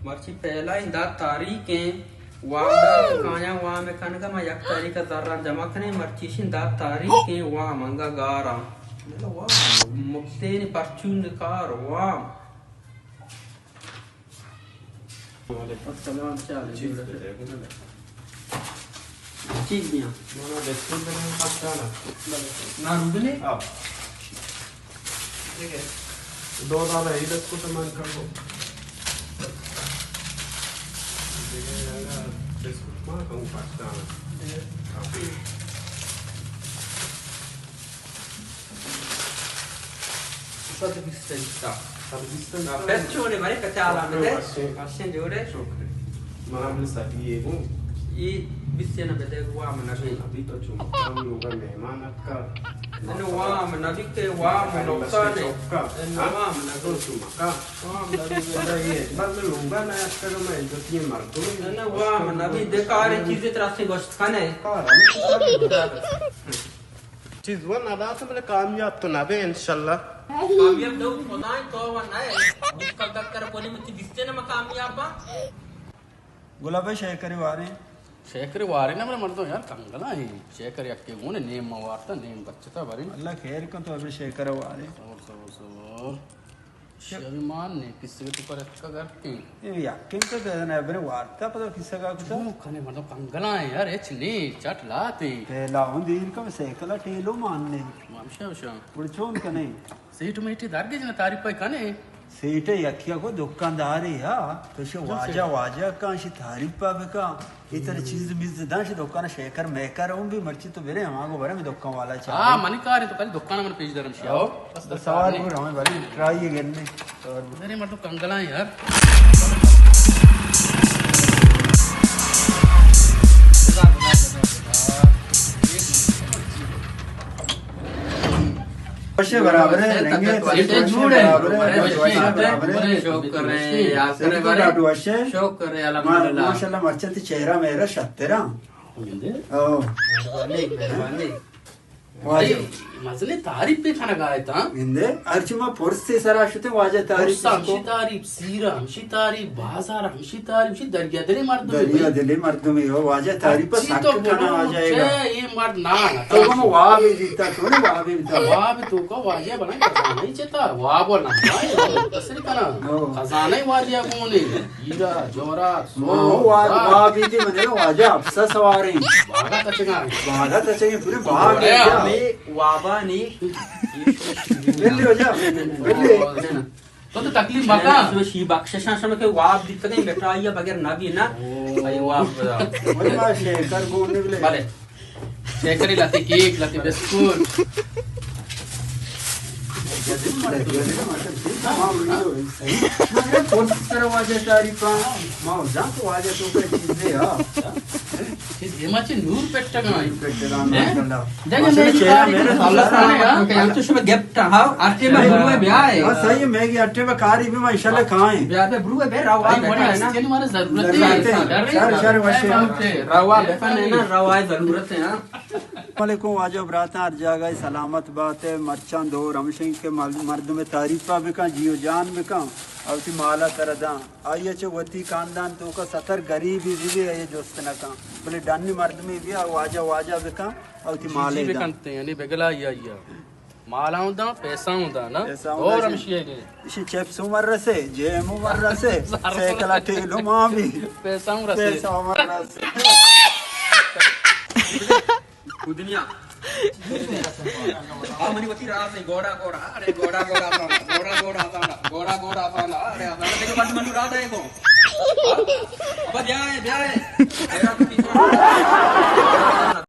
مرچی پہلا ایں دہ تاریخ ایں، وامدار کایاں وام کنگا، ما یک تاریخ ءَ زراں جمع کنیں، مرچی شیں دہ تاریخ ایں، وام انگا گاراں۔ مکتین پرچون کار وام۔ وعلیکم السلام، چے حال ایں؟ چیز بہ جائے، بولے۔ چیز بیاں۔ نہ، نہ، بسکٹ بنائیں، پاکستان۔ بلے۔ نہ، روبنے؟ ہاں۔ ٹھیک ہے۔ دو دانا اے بسکٹ من کھاؤں۔ ٹھیک ہے، بسکٹ ما کھاؤں، پاکستان۔ ٹھیک ہے۔ ہاں۔ صد بیست انچ تا۔ صد بیست انچ تا۔ پس چونے مارے کچالا بدے۔ وشیں۔ وشیں جوڑے۔ شکر۔ منا بل سبی اے گوں۔ اے بیست نہ بدے وام نبی۔ ابھی تو چون کام لوگا مہمان اکا۔ انو وام نبی کہ وام نقصان ہے۔ چوکا۔ انو وام نبی۔ تو چون مکا۔ وام نبی۔ اے بس لوگا نہ اکا، میں عزتی مردم۔ انو وام نبی، دکارے چیزے ترا سے گوشت کنے۔ چیز وہ نہ دات، بلے کامیاب تو نہ بے انشاءاللہ۔ کامیاب دو خدائیں تو و نہ ہے۔ مشکل دکر کولی متی بیستے نہ کامیاب با۔ گلاب شیکر وارے۔ شیکر وارے نہ، بلے مردم یار کنگلا ہیں۔ شیکر یکے گونے نیم ما وارتا، نیم بچتا برین۔ اللہ خیر کن تو ابھی شیکر وارے۔ صبر، صبر، صبر۔ شبی مان نے کسے تو پر اتکا گرتیں۔ اے یکیں تو دے نے بنے وارتا پدا کسے کا کتا۔ چون کنے مردم کنگلا ہیں یار، اچ نے چٹ لاتے۔ پہلا ہوں دیر کا سائیکل ٹیلو مان نے۔ مامشا وشا۔ گڑ چون کنے۔ سیٹ میٹی درگے جنا تعریف پہ کنے۔ سیٹ یکیا کو دکانداری ہا، تو شو واجہ واجہ کان شی تعریف پہ بکا۔ اے ترا چیز میز داں شی دکان شیکر میکر اوں بھی مرچی تو برے ہما گو برے میں دکان والا چاہ۔ ہاں، منی کار ہے تو کل دکان من پیش دارم شی۔ آؤ۔ بس سوار بول ہمیں بھائی ٹرائی گرنے۔ سوار بول۔ میرے مردم کنگلا ہیں یار۔ وشے برابر ہے، رنگے سیٹے جوڑے۔ برابر ہے، وشے برابر ہے۔ شکر ہے، یاسر ہے۔ ڈاڈو وشے۔ شکر ہے، الحمدللہ۔ ماشاءاللہ، مرچی تی چہرہ میرا شترا۔ او۔ مہربانی، مہربانی۔ واجہ۔ مزنیں تعریف بہ کنگا اتاں۔ گندے، ہرچی ما پرس ءِ سرا شتیں واجہ تعریف پرس ہمشی تعریف، سیر ہمشی تعریف، بازار ہمشی تعریف، شی دریا دلے مردم دریا دلے مردم ہو، واجہ تعریف سک کنا واجہ۔ اے مرد نا نا۔ تو ہم واب دیتا، تو نے واب دیتا۔ واب تو کا واجہ بنا خزانہ ہی چتا، واب نہ، تصل کنا۔ خزانہ ہی واجہ کونے۔ ہیرا، جوہرات، سون، واب، واب بیتی منے واجہ افسا سواریں۔ باغا تچگا۔ باغا تچگا، پورے باغ۔ ہمیں وابا نی۔ بلی ہو جا، بلی۔ تو تو تکلیف مکا۔ شی بخششاں شما کہ واب دیتگیں بٹائی بغیر نبی نا۔ اے واب۔ بلے۔ شیکری لہتے کیک، لہتے بسکٹ۔ سر واجہ تعریف، ما جان تو واجہ تو کا چیز دے، ہاں۔ دیما چہ نور پٹگا۔ پٹگا، ماشاءاللہ۔ دیکھ، ماشاءاللہ، چہرہ میرا اللہ تعالیٰ۔ ہم تو شما گفٹ، ہاں، اٹے میں بروے بیائے۔ ہاں، صحیح ہے، میں یہ اٹے میں کاری بھی، ما انشاءاللہ کھائیں۔ بیا بے بروے بے، روا بے، نا۔ مارا ضرورت ہے۔ شر، شر، وشے۔ روا بے، نا، روا ضرورت ہے، ہاں۔ السلام علیکم واجہ براتاں، ہر جاگہ سلامت بات ئے۔ مرچاں دور ہمشیں کہ مل-، مردم تعریفا بکن، جی و جان بکن، او تی مالا تر داں۔ آئی چہ وتی خاندان توکا ستر غریبی بی بی آئی جست نہ کن، بلے ڈنی مردمی بیا واجہ واجہ بکن، او تی مالے داں۔ بکنتے، یعنی بگلا یا یا۔ مالا ہوں داں، پیسہ ہوں داں نا۔ پیسہ ہوں دور داں۔ ہمشی ہے کہ اسی چپس عمر رسے، جیم عمر رسے، سائیکل ٹیلو ماں بھی۔ پیسہ ہوں رسے۔ پیسہ عمر رسے۔ کدنیا۔ آ منی وتی راز ہے، گوڑا گوڑا، ارے گوڑا گوڑا آسان، گوڑا گوڑا آسان، گوڑا گوڑا آسان، ارے آسان، دیکھو بند منو راز ہے کو۔ ابا جائے، جائے۔ تیرا تو پیچھے۔